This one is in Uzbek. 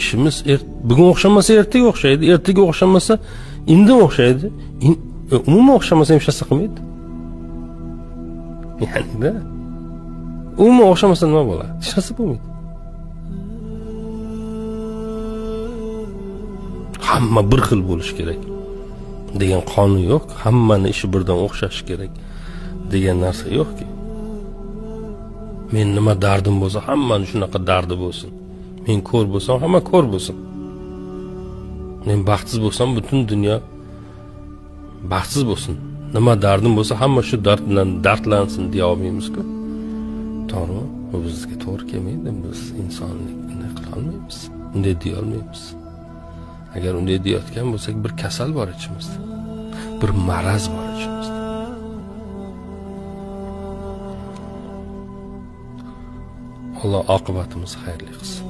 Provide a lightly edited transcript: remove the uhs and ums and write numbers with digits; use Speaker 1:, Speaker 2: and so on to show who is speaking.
Speaker 1: Ishimiz bugun o'xshamasa ertaga o'xshaydi, ertaga o'xshamasa indin o'xshaydi, umuman o'xshamasa ham hech narsa qilmaydi. Ya'ni-da, umuman o'xshamasa nima bo'ladi? Hech narsa bo'lmaydi. Hamma bir xil bo'lishi kerak degan qonun yo'q, hammani ishi birdan o'xshashi kerak degan narsa yo'qki. Men nima dardim bo'lsa, hammani shunaqa dardi bo'lsin. Men ko'r bo'lsam, hamma ko'r bo'lsin. Men baxtsiz bo'lsam, butun dunyo baxtsiz bo'lsin. Nima dardim bo'lsa, hamma shu dard bilan dardlansin deya olmaymiz-ku. To'g'rimi? Bu bizga to'g'ri kelmaydi. Biz insonlik bunday qila olmaymiz. Unday deya olmaymiz. Agar unday deyotgan bo'lsak, bir kasal bor ichimizda. Bir maraz bor ichimizda. Alloh oqibatimizni xayrli qilsin.